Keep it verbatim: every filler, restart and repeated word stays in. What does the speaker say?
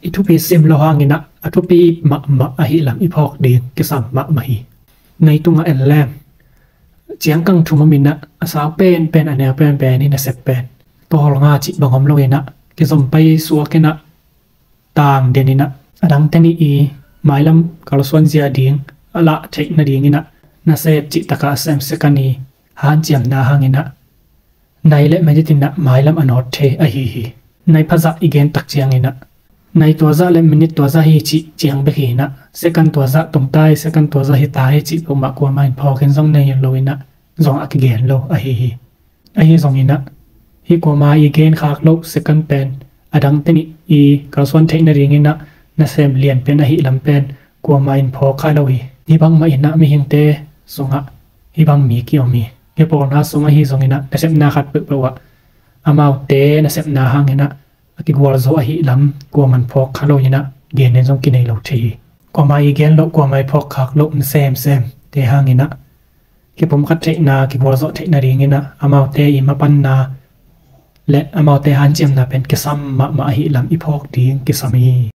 i thupi sim lo hangin ah a thupi mahmah ahih lam i phawk ding kisam mahmah hi. Nai tungah en leng, ciangkang thum om in ah a sau penpen a neu penpen i nasep pen tawlnga cih bang om lo in ah kizom pai suak in ah tang den in ah a dang teng i mailam kalsuan zia ding a lah theih nading in ah nasep cih takah a sem second i hanciamna hangin ah nai le minute in ah mailam a nawt thei ahi hi. Nai phazah i gen tak ciangin ah nai tua zah le minute tua zah hi cih ciang bek hi in ah second tua zah tung ta hi, second tua zah hi ta hi cih peuhmah kuamah in phawk in zong nei lo in ah zong a kigen lo ahi hi. Ahi zongin ah hih kuamah i gen khak loh second pen a dang teng i kalsuan theih nading in ah nasem lian pen ahih lam pen kuamah in phawk kha lo hi. Hih bangmah in ah mihingte sungah hih bang mi ki-om hi. Hih pawlna sung ahi zongin ah nasepna khat peuhpeuh ah amaute nasepna hangin ah a kigualzo ahih lam kuamah in phawk kha lo in ah gen in zong kinei lo thei hi. Kuamah i gen loh, kuamah i phawk khak loh na semsem te hangin ah kipumkhat theihna, kigualzo theih nading in ah amaute i mapanna le amaute hanciamna pen kisam mahmah ahih lam i phawk ding kisam hi.